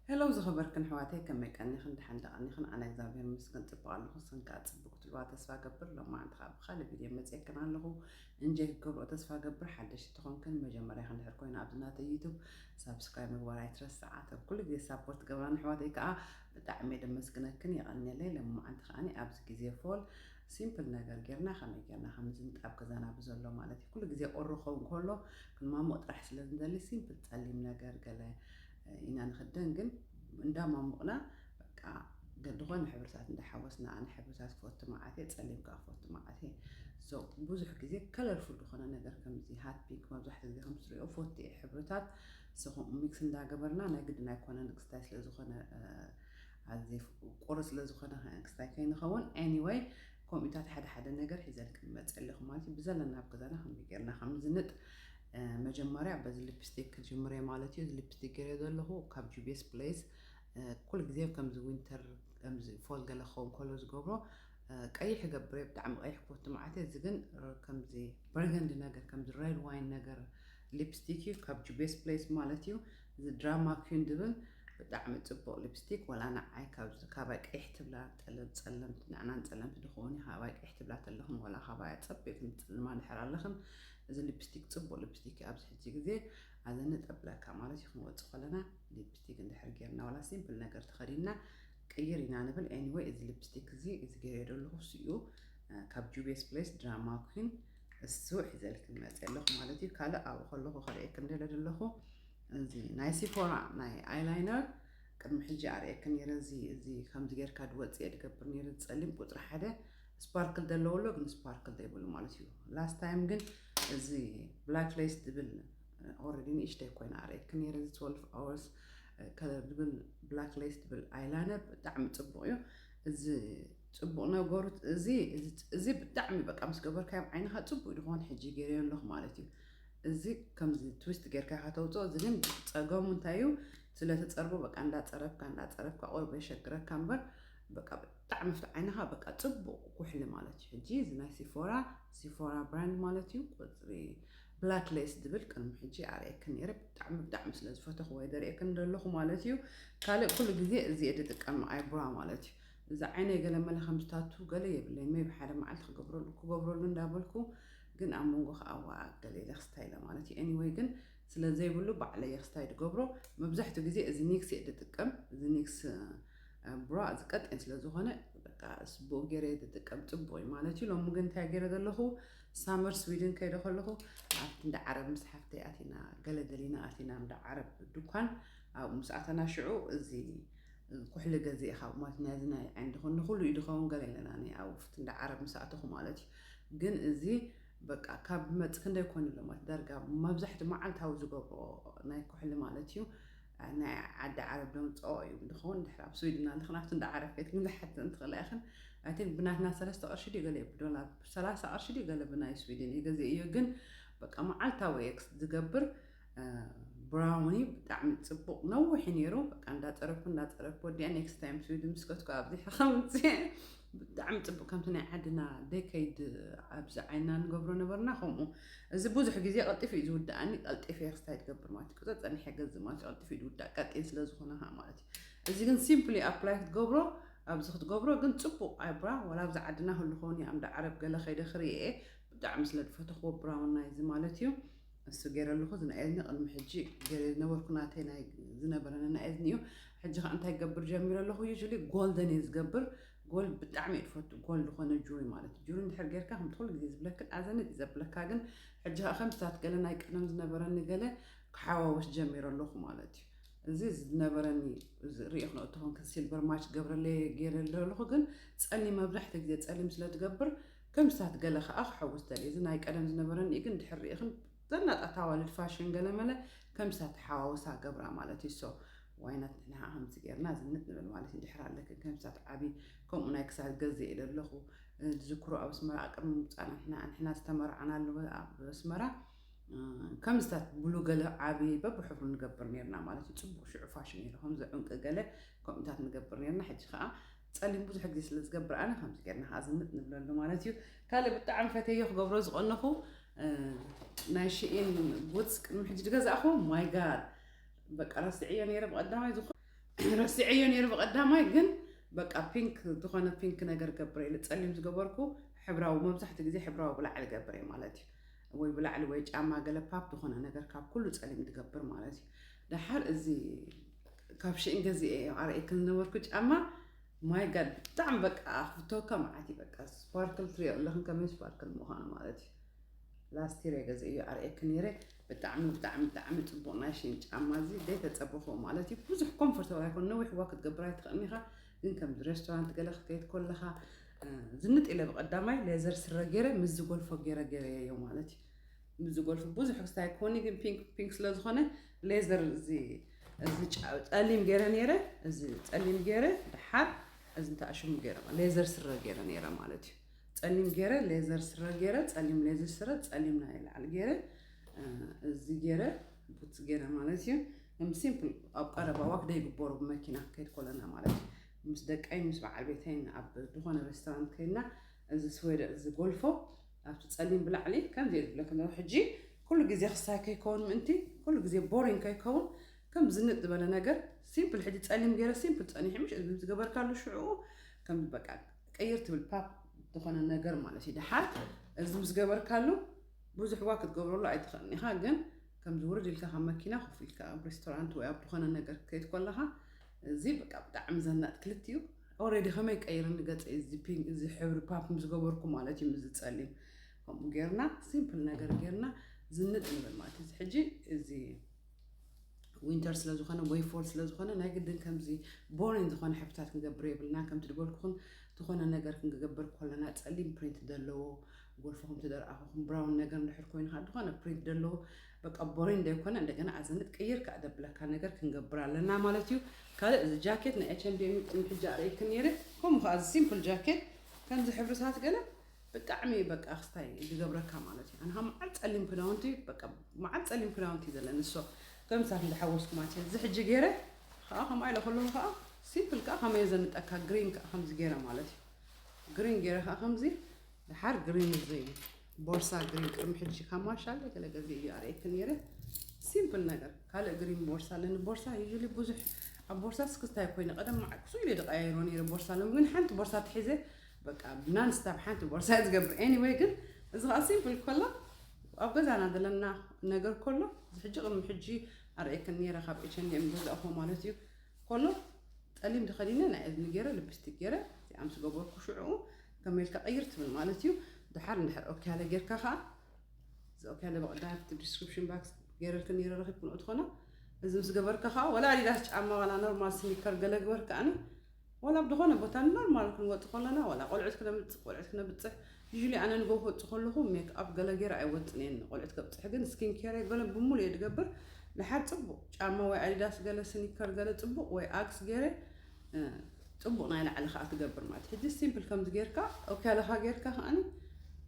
ሄሎ ዝኸበርክን ኣሕዋተይ፣ ከመይ ቀኒኽን? ደሓን ዶ ቀኒኽን? ኣነ እግዚኣብሔር ይመስገን ጽቡቕ ኣለኹ። ንስኽን ከኣ ጽቡቕ ክትብልዋ ተስፋ እገብር። ሎማዓንቲ ከኣ ብኻልእ ቪድዮ መጺኤክን ኣለኹ። እንጆይ ክትገብርኦ ተስፋ እገብር። ሓደሽቲ ተኾንክን መጀመርያኽን እንድሕር ኮይኑ ኣብዚ ናተይ ዩቱብ ሳብስክራይብ ምግባር ኣይትረስዓ። እተን ኩሉ ግዜ ሳፖርት ትገብራኒ ኣሕዋተይ ከኣ ብጣዕሚ እየ ደመስግነክን፣ የቐንየለይ። ሎማዓንቲ ከኣ ኣብዚ ግዜ ፎል ሲምፕል ነገር ጌርና ከመይ ጌርና ከም ዝንጣብ ገዛና ብዘሎ ማለት እዩ። ኩሉ ግዜ ቁሪ ክኸውን ከሎ ክንማሙቕ ጥራሕ ስለ ዝንደሊ ሲምፕል ጸሊም ነገር ገለ ኢና ንኽደን፣ ግን እንዳማሙቕና በቃ ዝኾነ ሕብርታት እንዳሓወስና፣ ኣነ ሕብርታት ክፈቱ መዓት እየ፣ ጸሊም ከዓ ክፈቱ መዓት እየ። So ብዙሕ ግዜ ከለርፉል ዝኾነ ነገር ከምዚ ሃት ፒንክ መብዛሕትኡ ግዜ ከም ትሪኦ ፈቱ እየ ሕብርታት። So ከምኡ ሚክስ እንዳገበርና ናይ ግድን ኣይኮነን ክስታይ ስለ ዝኾነ ኣዚ ቁሪ ስለ ዝኾነ ክስታይ ከይንኸውን። Anyway ከምኡታት ሓደ ሓደ ነገር ሒዘልክን መፅእ ኣለኹ ማለት እዩ። ብዘለና ኣብ ገዛና ከመይ ጌርና ከም ዝንጥ መጀመርያ በዚ ሊፕስቲክ ክጅምር እየ ማለት እዩ። እዚ ሊፕስቲክ ገይረ ዘለኹ ካብ ጁቤስ ፕሌስ። ኩሉ ግዜ ከምዚ ዊንተር ከምዚ ፎል ገለ ክኸውን ከሎ ዝገብሮ ቀይሕ ይገብር እየ። ብጣዕሚ ቀይሕ ክፈቱ መዓት እየ። እዚ ግን ከምዚ በርገንዲ ነገር ከምዚ ሬድ ዋይን ነገር ሊፕስቲክ እዩ ካብ ጁቤስ ፕሌስ ማለት እዩ። እዚ ድራማ ኩን ዝብል ብጣዕሚ ጽቡቕ ሊፕስቲክ፣ ወላ ንዓይ ካብዚ ካባይ ቀይሕ ትብላ ጠለ-፣ ጸለምቲ፣ ንዕናን ጸለምቲ ድኸውን እዩ። ካባይ ቀይሕ ትብላ ተለኽን ወላ ካባይ ጸቢቕክን ትጽልማ እንድሕር ኣለኽን፣ እዚ ሊፕስቲክ ጽቡቕ ሊፕስቲክ እዩ። ኣብዚ ሕጂ ግዜ ኣዘንጥ እብለካ ማለት እዩ። ክንወጽእ ከለና ሊፕስቲክ እንድሕር ጌርና ወላ ሲምፕል ነገር ተኸዲንና ቅይር ኢና ንብል። Anyway እዚ ሊፕስቲክ እዚ፣ እዚ ገይረዮ ዘለኹ እሱ እዩ፣ ካብ ጁቤስ ፕሌስ ድራማ ኩን፣ እሱ ሒዘልክን መጽእ ኣለኹ ማለት እዩ። ካልእ ኣብኡ ከለኹ ከርእየክን ደለ ዘለኹ እዚ ናይ ሲፎራ ናይ ኣይላይነር ቅድሚ ሕጂ ኣርእየክን ነይረ። እዚ፣ እዚ ከምዚ ጌርካ ድወጽእ እየ ድገብር ነይረ። ጸሊም ቁጽሪ ሓደ ስፓርክል ዘለዎ ኣሎ፣ ግን ስፓርክል ዘይብሉ ማለት እዩ። ላስት ታይም ግን እዚ ብላክ ሌስ ዝብል ኦልሬዲ ንእሽተይ ኮይና ኣርእየክን ነይረ። እዚ ትወልፍ ኣወርስ ከለር ዝብል ብላክ ሌስ ዝብል ኣይላይነር ብጣዕሚ ጽቡቕ እዩ። እዚ ጽቡቕ ነገሩ እዚ፣ እዚ፣ እዚ ብጣዕሚ በቃ ምስ ገበርካዮ ኣብ ዓይንኻ ጽቡቕ እዩ ዝኾን። ሕጂ ገይረዮ ኣለኹ ማለት እዩ። እዚ ከምዚ ትዊስት ጌርካ ኢኻ ተውፅኦ። እዚ ግን ጸገሙ እንታይ እዩ? ስለ ተጸርቦ በቃ እንዳጸረብካ፣ እንዳጸረብካ ቁሩብ የሸግረካ እምበር በቃ ብጣዕሚ ኣብቲ ዓይንኻ በቃ ጽቡቕ ኩሕሊ ማለት እዩ። ሕጂ እዚ ናይ ሲፎራ፣ ሲፎራ ብራንድ ማለት እዩ። ቁጽሪ ብላክ ሌስ ዝብል ቅድሚ ሕጂ ኣርእየክን ነይረ። ብጣዕሚ፣ ብጣዕሚ ስለ ዝፈተኽዎ እየ ዘርእየክን ዘለኹ ማለት እዩ። ካልእ ኩሉ ግዜ እዚ እየ ዝጥቀም፣ ኣይብራ ማለት እዩ። እዚ ዓይነይ ገለ መለ ከም ዝታቱ ገለ የብለይ። ሜቢ ሓደ መዓልቲ ክገብረሉ፣ ክገብረሉ እንዳበልኩ ግን ኣብ መንጎ ከዓ ዋ ገለ ኢለ ክስታይ ኢለ ማለት እዩ። Anyway ግን ስለ ዘይብሉ ባዕለይ እየ ክስታይ ዝገብሮ። መብዛሕትኡ ግዜ እዚ ኒክስ እየ ዝጥቀም። እዚ ኒክስ፣ እ፣ ብራ እዚ ቀጢን ስለ ዝኾነ በቃ ብኡ ገይረ እየ ዝጥቀም። ጽቡቕ እዩ ማለት እዩ። ሎሚ ግን እንታይ ገይረ ዘለኹ? ሳመር ስዊድን ከይደ ከለኹ ኣብቲ እንዳ ዓረብ ምስ ሓፍተይ ኣቲና፣ ገለ ደሊና ኣቲና እንዳ ዓረብ ድኳን። ኣብኡ ምስ ኣተና ሽዑ እዚ ኩሕሊ ገዚእኻ ማለት ናይዚ ናይ ዓይኒ ድኾን ንኹሉ እዩ ድኸውን ገለ ኢለና፣ ናይ ኣብኡ ኣብቲ እንዳ ዓረብ ምስ ኣተኹ ማለት እዩ። ግን እዚ በቃ ካብ መጽ ክንደይ ኮን ኣሎ ማለት ዳርጋ መብዛሕትኡ መዓልታዊ ዝገብርኦ ናይ ኩሕሊ ማለት እዩ። ናይ ዓዲ ዓረብ ደምጽኦ እዩ ድኸውን። ድሕሪ ኣብ ስዊድን ኣለኽን ኣብቲ እንዳ ዓረብ ከይድክን ዝሓትት እንትኽእላ ኢኽን። ኣይ ቲንክ ብናትና ሰለስተ ቅርሺ ድዩ ገለ እዩ ብዶላር፣ ሰላሳ ቅርሺ ድዩ ገለ ብናይ ስዊድን እዩ ገዚእዮ። ግን በቃ መዓልታዊ እየ ክስ-፣ ዝገብር። እ፣ ብራውን እዩ፣ ብጣዕሚ ጽቡቕ ነዊሕ እዩ ነይሩ። በቃ እንዳጸረብኩ፣ እንዳጸረብኩ ወዲኣ ኔክስት ታይም ስዊድን ምስ ከድኩ ኣብዚሐ ከምጽእ። ብጣዕሚ ጽቡቕ፣ ከምቲ ናይ ዓድና ዴከይድ ኣብዚ ዓይንና ንገብሮ ነበርና ከምኡ። እዚ ብዙሕ ግዜ ቀልጢፉ እዩ ዝውድኣኒ፣ ቀልጢፈ እየ ክስታይ ትገብር ማለት እዩ። ቁጽር ጸኒሐ ገዝእ ማለት እዩ፣ ቀልጢፉ እዩ ዝውዳእ ቀጢን ስለ ዝኾነ ኸኣ ማለት እዩ። እዚ ግን ሲምፕሊ ኣፕላይ ክትገብሮ፣ ኣብዚ ክትገብሮ ግን ጽቡቕ ኣይብራ፣ ወላ ኣብዚ ዓድና ህሉ ኸውን እዩ፣ ኣምዳ ዓረብ ገለ ከይደ ክርእየ ብጣዕሚ ስለ ዝፈተኽዎ ብራውን ናይዚ ማለት እዩ። እሱ ገይረ ኣለኹ። እዚ ናይ እዝኒ ቅድሚ ሕጂ ገይረ ዝነበርኩ ናተይ ናይ ዝነበረኒ ናይ እዝኒ እዩ። ሕጂ ኸዓ እንታይ ክገብር ጀሚረ ኣለኹ? ዩዥሊ ጎልደን እየ ዝገብር። ጎልድ ብጣዕሚ እየ ዝፈቱ፣ ጎልድ ዝኾነ ጁሪ ማለት እዩ። ጁሪ እንድሕር ጌርካ ከምቲ ኩሉ ግዜ ዝብለክን ኣዘንጥ እዩ ዘብለካ፣ ግን ሕጂ ኸዓ ከምስታት ገለ ናይ ቀደም ዝነበረኒ ገለ ክሓዋወስ ጀሚረ ኣለኹ ማለት እዩ። እዚ ዝነበረኒ እዚ ርእየ ክነእትኹን ሲልቨር ማች ገብረለይ ገይረ ኣለኹ፣ ግን ጸሊም መብዛሕትኡ ግዜ ጸሊም ስለ ትገብር ከምስታት ገለ ኸዓ ክሐውስ ደልየ። እዚ ናይ ቀደም ዝነበረኒ እዩ፣ ግን ድሕር ርኢኽን ዘናጣት ኣዋልድ ፋሽን ገለ መለ ከምስታት ተሓዋውሳ ገብራ ማለት እዩ። ሶ ዋይናት ንሕና ከምዚ ጌርና ዝንጥ ንብል ማለት እዩ። ድሕር ኣለክን ከምስታት ዓቢ ከምኡ ናይ ክሳድ ገዝእ ኢለ ኣለኹ። እ፣ ዝክሩ ኣብ ኣስመራ ኣብ ቅድሚ ምምጻእና ንሕና፣ ንሕና ዝተመርዓናሉ ኣብ ኣስመራ፣ እ፣ ከምስታት ብሉ ገለ ዓቢ በብሕብሩ ንገብር ኔርና ማለት እዩ። ጽቡቕ ሽዑ ፋሽን ነይሩ። ከምዚ ዕንቂ ገለ ከምኡታት ንገብር ኔርና። ሕጂ ኸዓ ጸሊም ብዙሕ ግዜ ስለ ዝገብር ኣነ ከምዚ ጌርና ኸዓ ዝንጥ ንብለሉ ማለት እዩ። ካልእ ብጣዕሚ ፈተዮ ክገብሮ ዝቐነኹ፣ እ፣ ናይ ሽኢን ቡትስ ቅድሚ ሕጂ ዝገዛእኹ፣ ማይ ጋድ፣ በቃ ረስዕዮ ነይረ ብቐዳማይ ዝኾ-፣ ረሲዐዮ ነይሩ ብቐዳማይ፣ ግን በቃ ፒንክ፣ ዝኾነ ፒንክ ነገር ገብረ ኢለ ጸሊም ዝገበርኩ፣ ሕብራዊ፣ መብዛሕትኡ ግዜ ሕብራዊ ብላዕሊ ገብረ ማለት እዩ። ወይ ብላዕሊ ወይ ጫማ ገለ ፓፕ ዝኾነ ነገር ካብ ኩሉ ጸሊም ትገብር ማለት እዩ። ደሓር እዚ ካብ ሽእን ገዚኤ ኣርእየክን ዝነበርኩ ጫማ፣ ማይ ጋድ፣ ብጣዕሚ በቃ ክፍተወካ መዓት እዩ። በቃ ስፓርክል ትሪኦ ኣለኽን ከመይ ስፓርክል ምዃኑ ማለት እዩ። ላስት ይር ገዚኤዮ ኣርእየክ ነይረ። ብጣዕሚ ብጣዕሚ ብጣዕሚ ጽቡቕ ናይ ሽን ጫማ እዚ ደይ ተጸበኹ ማለት እዩ። ብዙሕ ኮምፎርታብል ኣይኮን፣ ነዊሕ ዋክ ክትገብር ኣይትኽእልን ኢኻ። ግን ከምዚ ሬስቶራንት ገለ ክትከይድ ከለኻ፣ እ፣ ዝንጥ ኢለ ብቐዳማይ ሌዘር ስረ ገይረ ምስ ዝጎልፎ ገይረ ገይረዮ ማለት እዩ። ምስ ዝጎልፎ ብዙሕ ክስታይ ክኾኒ፣ ግን ፒንክ ፒንክ ስለ ዝኾነ ሌዘር እዚ፣ እዚ ጫ-፣ ጸሊም ገይረ ነይረ፣ እዚ ጸሊም ገይረ፣ ደሓር እዚ እንታይ ሽሙ ገይረ፣ ሌዘር ስረ ገይረ ነይረ ማለት እዩ። ጸሊም ገይረ፣ ሌዘር ስረ ገይረ፣ ጸሊም ሌዘር ስረ፣ ጸሊም ናይ ላዕሊ ገይረ፣ እ፣ እዚ ገይረ፣ ቡትስ ገይረ ማለት እዩ። ከም ሲምፕል ኣብ ቀረባ ዋክ ደይግበሩ ብመኪና ከይድ ኮለና ማለት እዩ። ምስ ደቀይ ምስ በዓል ቤተይን ኣብ ዝኾነ ሬስቶራንት ከይድና፣ እዚ ስዌደ፣ እዚ ጎልፎ ኣብቲ ጸሊም ብላዕሊ ከምዚ እየ ዝብለኩም ዘለኹ። ሕጂ ኩሉ ግዜ ክሳይ ከይከውን ምእንቲ፣ ኩሉ ግዜ ቦሪንግ ከይከውን፣ ከም ዝንጥ ዝበለ ነገር ሲምፕል፣ ሕጂ ጸሊም ገይረ ሲምፕል ጸኒሑ፣ ምሽ እዚ ዝገበርካሉ ሽዑ ከም በቃ ቅይር ትብል ፓፕ ዝኾነ ነገር ማለት እዩ። ደሓር እዚ ምስ ገበርካሉ ብዙሕ ዋክ ክትገብረሉ ኣይትኽእልን ኢኻ፣ ግን ከምዚ ውርድ ኢልካ ካብ መኪና ኮፍ ኢልካ ኣብ ሬስቶራንት ወይ ኣብ ዝኾነ ነገር ክትከይድ ከለኻ እዚ በቃ ብጣዕሚ ዘናጥ ክልቲኡ። ኦልሬዲ ከመይ ቀይርኒ ገጸይ እዚ ፒንክ፣ እዚ ሕብሪ ፓፕ ምስ ገበርኩ ማለት እዩ፣ ምስ ዝጸሊም። ከምኡ ጌርና፣ ሲምፕል ነገር ጌርና ዝንጥ ንብል ማለት እዩ። እዚ ሕጂ እዚ ዊንተር ስለ ዝኾነ ወይ ፎል ስለ ዝኾነ ናይ ግድን ከምዚ ቦሪንግ ዝኾነ ሕብርታት ክንገብር የብልና። ከምቲ ዝበልኩኹን ዝኾነ ነገር ክንገብር ከለና ጸሊም ፕሪንት ዘለዎ ጎልፎ ከምቲ ደርኣኹኹም ብራውን ነገር እንድሕር ኮይኑ ከዓ ዝኾነ ፕሪንት ዘለዎ በቃ ቦሪንግ ዘይኮነ እንደገና ኣዘንጥ ቅይር ከዓ ደብለካ ነገር ክንገብር ኣለና ማለት እዩ። ካልእ እዚ ጃኬት ናይ ኤች ኤንድ ኤም ቅድሚ ሕጂ ኣርእየክን ነይረ። ከምኡ ከዓ እዚ ሲምፕል ጃኬት ከምዚ ሕብርታት ገለ ብጣዕሚ በቃ ክስታይ ዝገብረካ ማለት እዩ። ኣነ ከዓ መዓል ጸሊም ክዳውንቲ በቃ መዓል ጸሊም ክዳውንቲ እዩ ዘለኒ። እሶ ከምሳት እንዳሓወስኩ ማለት እዩ። እዚ ሕጂ ገይረ ከዓ ከምኣ ኢለ ከለኹ ከዓ ሲምፕል ከዓ ከመይ ዘንጠካ ግሪን ከዓ ከምዚ ገይረ ማለት እዩ። ግሪን ገይረ ከዓ ከምዚ ድሓር ግሪን እዚ ቦርሳ ግሪን ቅድሚ ሕጂ ካብ ማሻለ ገለ ገዜ እዩ ኣርእየክ ነይረ። ሲምፕል ነገር ካልእ ግሪን ቦርሳ ኣለኒ። ቦርሳ ዩዥሊ ብዙሕ ኣብ ቦርሳ ስክስታይ ኮይነ ቀደም ማዕኩሱ ኢለ ዝቀያይሮ ነይረ ቦርሳ። ሎም ግን ሓንቲ ቦርሳ ትሒዘ በቃ ናንስታፕ ሓንቲ ቦርሳ እየ ዝገብር። ኤኒወይ ግን እዚ ከዓ ሲምፕል ከሎ ኣብ ገዛና ዘለና ነገር ከሎ እዚ ሕጂ ቅድሚ ሕጂ ኣርእየክን ነይረ ካብ ኤች ኤንድ ኤም ገዛእኹ ማለት እዩ። ከሎ ጸሊም ተኸዲነ ናይ እዝኒ ገይረ ልፕስቲክ ገይረ እዚኣ ምስ ገበርኩ ሽዑ ከመይ ኢልካ ቀይር ትብል ማለት እዩ። ድሓር እንድሕር ኦኬ ያለ ጌርካ ከዓ እዚ ኦኬ ያለ ብቐዳም ኣብቲ ዲስክሪፕሽን ባክስ ገይረልክን ነይረ ረኺብክንኦ ትኾና። እዚ ምስ ገበርካ ከዓ ወላ ኣዲዳስ ጫማ ዋላ ኖርማል ስኒከር ገለ ግበር ከዓኒ ዋላ ኣብ ዝኾነ ቦታ ኖርማል ክንወጽእ ከለና ዋላ ቆልዑት ክነምጽእ ቆልዑት ክነብጽሕ ዩዥሊ ኣነ ንጎ ክወጽእ ከለኹ ሜክ ኣፕ ገለ ገይረ ኣይወጽን እየ። ቆልዑት ከብጽሕ ግን ስኪን ኬር ገለ ብሙሉ እየ ዝገብር። ድሓር ጽቡቕ ጫማ ወይ ኣዲዳስ ገለ ስኒከር ገለ ጽቡቕ ወይ ኣግስ ገይረ እ፣ ጽቡቕ ናይ ላዕሊ ከዓ ትገብር ማለት ሕጂ ሲምፕል ከምዚ ጌርካ ኦኬ ኣለኻ ጌርካ ከዓኒ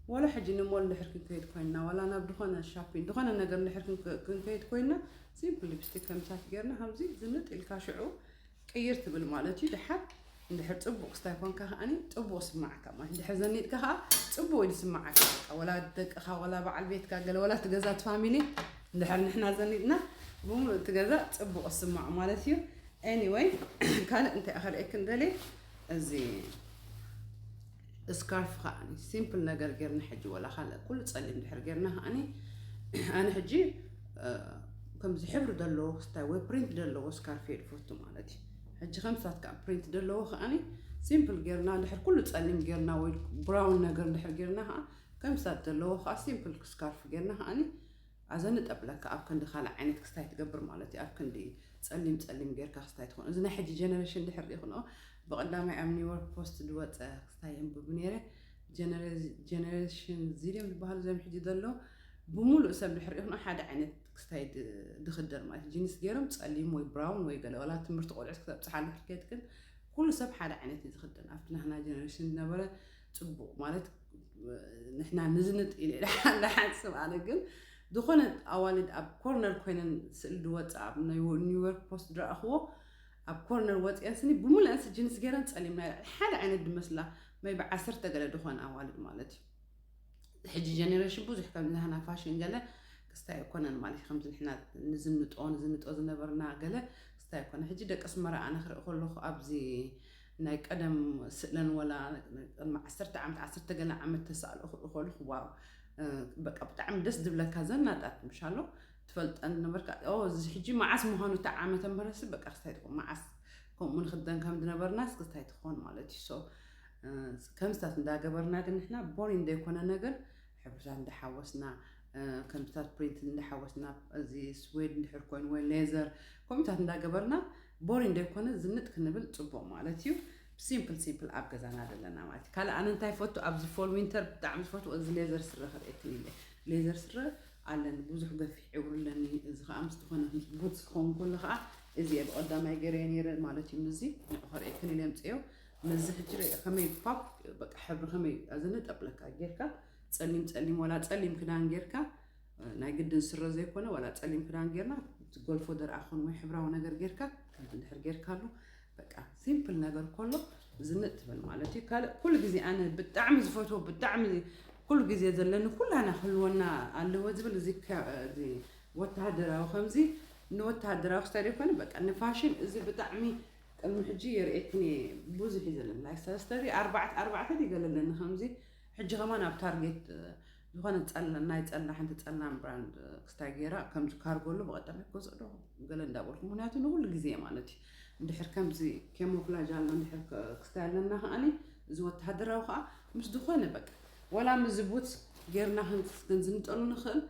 ዋላ ሕጂ ንሞል እንድሕር ክንከይድ ኮይንና ዋላ ናብ ዝኾነ ሻፒን ዝኾነ ነገር እንድሕር ክንከ- ክንከይድ ኮይንና ሲምፕል ሊፕስቲክ ከምሳት ጌርና ከምዚ ዝንጥ ኢልካ ሽዑ ቅይር ትብል ማለት እዩ። ድሓር እንድሕር ጽቡቕ ስታይ ኮንካ ከዓኒ ጽቡቕ ስማዓካ ማለት እንድሕር ዘኒጥካ ከዓ ጽቡቕ እዩ ዝስማዓካ። በቃ ወላ ደቅኻ ወላ በዓል ቤትካ ገለ ወላ እቲ ገዛ እቲ ፋሚሊ እንድሕር ንሕና ዘኒጥና ብምሉእ እቲ ገዛ ጽቡቕ ዝስማዕ ማለት እዩ። ኤኒወይ ካልእ እንታይ ከርእየክን ደልየ እዚ ስካርፍ ከዓኒ ሲምፕል ነገር ጌርና ሕጂ ወላ ካልእ ኩሉ ጸሊም ድሕር ጌርና ከዓኒ ኣነ ሕጂ እ፣ ከምዚ ሕብሪ ዘለዎ ክስታይ ወይ ፕሪንት ዘለዎ ስካርፍ እየ ዝፈቱ ማለት እዩ። ሕጂ ከምሳት ከዓ ፕሪንት ዘለዎ ከዓኒ ሲምፕል ጌርና ድሕር ኩሉ ጸሊም ጌርና ወይ ብራውን ነገር ድሕር ጌርና ከዓ ከምሳት ዘለዎ ከዓ ሲምፕል ስካርፍ ጌርና ከዓኒ ኣዘንጠብለካ ኣብ ክንዲ ካልእ ዓይነት ክስታይ ትገብር ማለት እዩ። ኣብ ክንዲ ጸሊም ጸሊም ጌርካ ክስታይ ትኾን እዚ ናይ ሕጂ ጀነሬሽን ድሕር ሪኢኽንኦ ብቐዳማይ ኣብ ኒውዮርክ ፖስት ዝወፀ ክስታይ የንብብ ነይረ። ጀነሬሽን ዚ ድዮም ዝበሃሉ ዘም ሕጂ ዘሎ ብምሉእ ሰብ ድሕር ሪኢኽንኦ ሓደ ዓይነት ክስታይ ድ- ድኽደን ማለት እዩ። ጂንስ ገይሮም ጸሊም ወይ ብራውን ወይ ገለ ዋላ ትምህርቲ ቆልዑት ክተብፅሓ እንድሕር ከይድክን ኩሉ ሰብ ሓደ ዓይነት እዩ ዝኽደን። ኣብቲ ናህና ጀነሬሽን ዝነበረ ጽቡቕ ማለት ንሕና ንዝንጥ ኢለ ኢለ ሓንሓንስብ ኣነ ግን ዝኾነ ኣዋልድ ኣብ ኮርነር ኮይነን ስእሊ ዝወፅኣ ኣብ ናይ ኒውዮርክ ፖስት ዝረኣኽዎ ኣብ ኮርነር ወፂአን ስኒ ብምሉእን ስ ጅንስ ገይረን ጸሊም ናይ ላዕሊ ሓደ ዓይነት ዝመስላ መይቢ ዓሰርተ ገለ ዝኾነ ኣዋልድ ማለት እዩ። ሕጂ ጀኔሬሽን ብዙሕ ከም ናህና ፋሽን ገለ ክስታይ ኣይኮነን ማለት እዩ። ከምዚ ንሕና ንዝንጦ ንዝንጦ ዝነበርና ገለ ክስታይ ኣይኮነ። ሕጂ ደቂ ኣስመራ ኣነ ክርኢ ከለኹ ኣብዚ ናይ ቀደም ስእለን ወላ ቅድሚ ዓሰርተ ዓመት ዓሰርተ ገለ ዓመት ተሳእሉ ክርኢ ከለኹ ዋው በቃ ብጣዕሚ ደስ ዝብለካ ዘናጣት ምሻሎ ትፈልጠን ነበርካ። እዚ ሕጂ መዓስ ምዃኑ እቲ ዓመተ ምህረሲ በቃ ክስታይ ትኾን መዓስ ከምኡ ንክደን ከም ዝነበርናስ ክስታይ ትኾን ማለት እዩ። ከምስታት እንዳገበርና ግን ንሕና ቦሪንግ ዘይኮነ ነገር ሕብርታት እንዳሓወስና ከምስታት ፕሪንት እንዳሓወስና እዚ ስዌድ እንድሕር ኮይኑ ወይ ሌዘር ከምታት እንዳገበርና ቦሪንግ ዘይኮነ ዝንጥ ክንብል ፅቡቅ ማለት እዩ። ሲምፕል ሲምፕል ኣብ ገዛና ዘለና ማለት እዩ። ካልእ ኣነ እንታይ ፈቱ ኣብዚ ፎል ዊንተር ብጣዕሚ ዝፈትዎ እዚ ሌዘር ስረ ክርእየክን ኢለ ሌዘር ስረ ኣለኒ ብዙሕ ገፊሕ ዕብሩ ኣለኒ። እዚ ከዓ ምስ ዝኾነ ቡትስ ክኸውን ከሎ ከዓ እዚ እየ ብቐዳማይ ገይረዮ ነይረ ማለት እዩ። ምዚ ንዑ ከርእየክን ኢለ ምፅዮ ምዚ ሕጂ ርእየ ከመይ ፓፕ በቃ ሕብሪ ከመይ ኣዘነ ጠብለካ ጌርካ ጸሊም ጸሊም ወላ ጸሊም ክዳን ጌርካ ናይ ግድን ስረ ዘይኮነ ዋላ ጸሊም ክዳን ጌርና ጎልፎ ደርኣ ክኾን ወይ ሕብራዊ ነገር ጌርካ ከምዚ እንድሕር ጌርካሉ በቃ ሲምፕል ነገር ከሎ ዝንጥ ትብል ማለት እዩ። ካልእ ኩሉ ግዜ ኣነ ብጣዕሚ ዝፈትዎ ብጣዕሚ ኩሉ ግዜ ዘለኒ ኩላና ክህልወና ኣለዎ ዝብል እዚ ወተሃደራዊ ከምዚ ንወተሃደራዊ ክስታይ ዘይኮነ በቃ ንፋሽን እዚ ብጣዕሚ ቅድሚ ሕጂ የርእየክን እየ ብዙሕ እዩ ዘለኒ ላይክ ሰለስተ ድዩ ኣርባዕተ ኣርባዕተ ድዩ ገለ ኣለኒ ከምዚ ሕጂ ከማን ኣብ ታርጌት ዝኾነ ጸላ ናይ ጸላ ሓንቲ ጸላም ብራንድ ክስታይ ገይራ ከምዚ ካርጎ ኣሎ ብቐዳማይ ክገዝእ ዶ ገለ እንዳበልኩ ምክንያቱ ንኩሉ ግዜ ማለት እዩ እንድሕር ከምዚ ኬሞፍላጅ ኣሎ እንድሕር ክስታይ ኣለና ከዓኒ እዚ ወተሃደራዊ ከዓ ምስ ዝኾነ በቃ ወላ ምስ ቡት ጌርና ክንዝንጠሉ ንኽእል።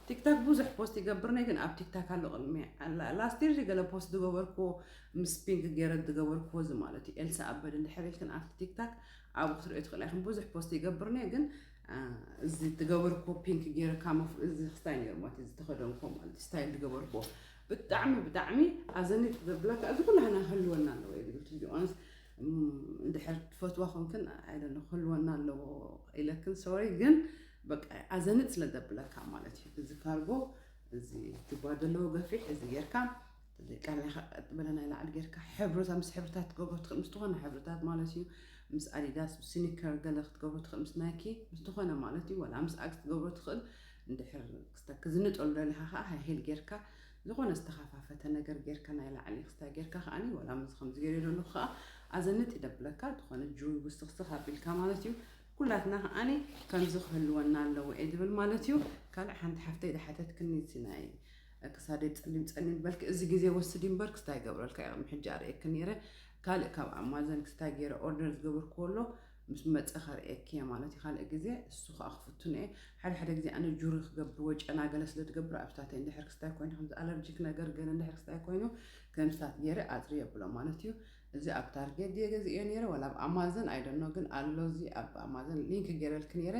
ቲክታክ ብዙሕ ፖስት ይገብር ነይ ግን ኣብ ቲክታክ ኣሎ ቅድሚ ላስት ይር ገለ ፖስት ዝገበርክዎ ምስ ፒንክ ገይረ ዝገበርክዎ እዚ ማለት እዩ ኤልሳ ኣበደ እንድሕር ኢልክን ኣብቲ ቲክታክ ኣብኡ ክትሪኦ ትኽእላ ኢኹም ብዙሕ ፖስት ይገብር ነይ ግን እዚ ዝገበርክዎ ፒንክ ገይረ ካሞፍ እዚ ክስታይ ነይሩ ማለት ዝተኸደንክዎ ማለት ስታይል ዝገበርክዎ ብጣዕሚ ብጣዕሚ ኣዘኒት ዘብለካ እዚ ኩላህና ህልወና ኣለዎ እዩ ዝብል ትቢቆንስ እንድሕር ትፈትዋ ኮንክን ኣይደለ ክህልወና ኣለዎ ኢለክን ሶሪ ግን በቃ ኣዘንጥ ስለ ዘብለካ ማለት እዩ። እዚ ካርጎ እዚ ጅባ ዘለዎ ገፊሕ እዚ ጌርካ እዚ ቀላይ ቀጥ በለ ናይ ላዕሊ ጌርካ ሕብርታት ምስ ሕብርታት ትገብሮ ትኽእል ምስ ዝኾነ ሕብርታት ማለት እዩ ምስ ኣዲዳስ ምስ ስኒከር ገለ ክትገብሮ ትኽእል ምስ ናይኪ ምስ ዝኾነ ማለት እዩ ወላ ምስ ኣክስ ትገብሮ ትኽእል እንድሕር ክዝንጠሉ ደሊኻ ከዓ ሃይሄል ጌርካ ዝኾነ ዝተኸፋፈተ ነገር ጌርካ ናይ ላዕሊ ክስታይ ጌርካ ከዓኒ ወላ ምዚ ከምዚ ገይረ ዘለኹ ከዓ ኣዘንጥ ይደብለካ ዝኾነ ጁይ ውስኽስኽ ኣቢልካ ማለት እዩ ኩላትና ከዓኒ ከምዚ ክህልወና ኣለዎ እየ ዝብል ማለት እዩ ካልእ ሓንቲ ሓፍተይ ዝሓተትክኒ እዚ ናይ ክሳደይ ፀሊም ፀሊም በልክ እዚ ግዜ ወስድ እምበር ክስታይ ገብረልካ እየ ሕጂ ኣርእየክ ነይረ ካልእ ካብ ኣማዘን ክስታይ ገይረ ኦርደር ዝገበርክዎ ኣሎ ምስ መፀ ከርእየኪ እየ ማለት እዩ ካልእ ግዜ እሱ ከዓ ክፍቱን እየ ሓደ ሓደ ግዜ ኣነ ጁሪ ክገብር ወይ ጨና ገለ ስለ ትገብር ኣብታተይ እንድሕር ክስታይ ኮይኑ ከምዚ ኣለርጂክ ነገር ገለ እንድሕር ክስታይ ኮይኑ ከምስታት ገይረ ኣፅሪ የብሎ ማለት እዩ እዚ ኣብ ታርጌት ድየ ገዚኦ ነይረ ወላ ኣብ ኣማዘን ኣይደኖ ግን ኣሎ እዚ ኣብ ኣማዘን ሊንክ ገይረልክ ነይረ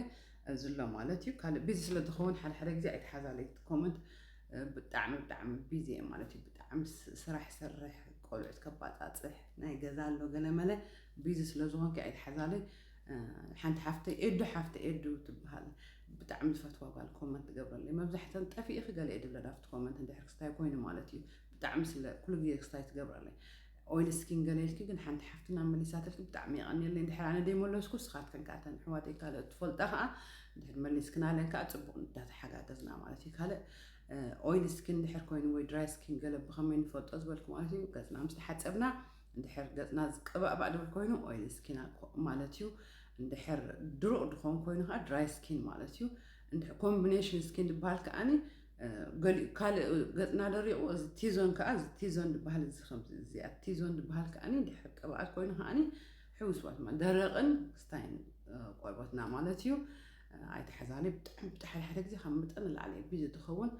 እዚ ኣሎ ማለት እዩ ካልእ ቢዚ ስለ ዝኸውን ሓደ ሓደ ግዜ ኣይትሓዛለይ ኮመንት ብጣዕሚ ብጣዕሚ ቢዚ እየ ማለት እዩ ብጣዕሚ ስራሕ ይሰርሕ ቆልዑት ከባፃፅሕ ናይ ገዛ ኣሎ ገለ መለ ቢዚ ስለ ዝኾንኪ ኣይትሓዛለይ ሓንቲ ሓፍተይ ኤዱ ሓፍተ ኤዱ ትበሃል ብጣዕሚ ዝፈትዋ ጓል ኮመንት ትገብረለይ መብዛሕተን ጠፊእኺ ገለ እየ ድብለን ኣብቲ ኮመንት እንድሕር ክስታይ ኮይኑ ማለት እዩ ብጣዕሚ ስለ ኩሉ ግዜ ክስታይ ትገብረለይ ኦይል ስኪን ገለ ኢልኪ ግን ሓንቲ ሓፍትና መሊሳትልኪ ብጣዕሚ የቐንየለይ እንድሕር ኣነ ደይመለስኩ ስኻትከን ከኣተን ኣሕዋተይ ካልኦት ትፈልጣ ከዓ እንድሕር መሊስክናለን ከዓ ፅቡቕ እንዳተሓጋገዝና ማለት እዩ ካልእ ኦይል ስኪን እንድሕር ኮይኑ ወይ ድራይ ስኪን ገለ ብኸመይ ንፈልጦ ዝበልኩ ማለት እዩ ገፅና ምስ ተሓፀብና እንድሕር ገፅና ዝቀባእባእ ድብል ኮይኑ ኦይል ስኪን ማለት እዩ እንድሕር ድሩቕ ድኸውን ኮይኑ ከዓ ድራይ ስኪን ማለት እዩ ኮምቢኔሽን ስኪን ዝበሃል ከዓኒ ገሊኡ ካልእ ገፅና ደሪቑ እዚ ቲዞን ከዓ እዚ ቲዞን ዝበሃል እዚ ከምዚ እዚኣ ቲዞን ዝበሃል ከዓኒ ድሕር ቅብኣት ኮይኑ ከዓኒ ሕውስዋት ማለት ደረቕን ክስታይን ቆርበትና ማለት እዩ ኣይተሓዛለይ ብጣዕሚ ብጣዕሚ ሓደ ሓደ ግዜ ካብ መጠን ንላዕሊ ቢዚ ትኸውን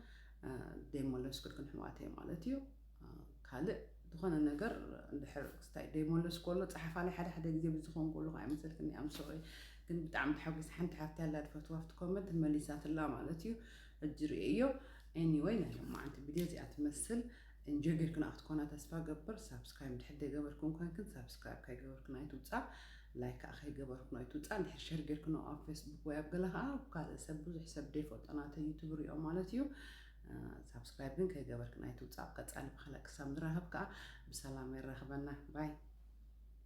ደይመለስኩልክን ሕዋተይ ማለት እዩ ካልእ ዝኾነ ነገር እንድሕር ክስታይ ደይመለስ ከሎ ፀሓፋለይ ሓደ ሓደ ግዜ ብዝኾን ከሉ ኣይመሰልክን እያ ምሶሪ ግን ብጣዕሚ ተሓጒስ ሓንቲ ሓፍቲ ኣላ ድፈትዋ ኣብቲ ኮመንት መሊሳትላ ማለት እዩ ሕጂ ርእየዮ anyway ናይ ሎማዓንቲ ቪድዮ እዚኣ ትመስል እንጆ ጌርክና ክትኮና ተስፋ ገብር ሳብስክራይብ ድሕር ዘይገበርኩም ኮንክን ሳብስክራይብ ከይገበርክና ይትውፃእ ላይክ ከዓ ከይገበርክና ይትውፃእ እንድሕር ሸር ጌርክና ኣብ ፌስቡክ ወይ ኣብ ገለ ከዓ ካልእ ሰብ ብዙሕ ሰብ ደይፈልጦ ናተ ዩቱብ ሪኦ ማለት እዩ ሳብስክራይብ ግን ከይገበርክና ይትውፃእ ቀፃሊ ብካልእ ክሳብ ንራኸብ ከዓ ብሰላም የራኽበና ባይ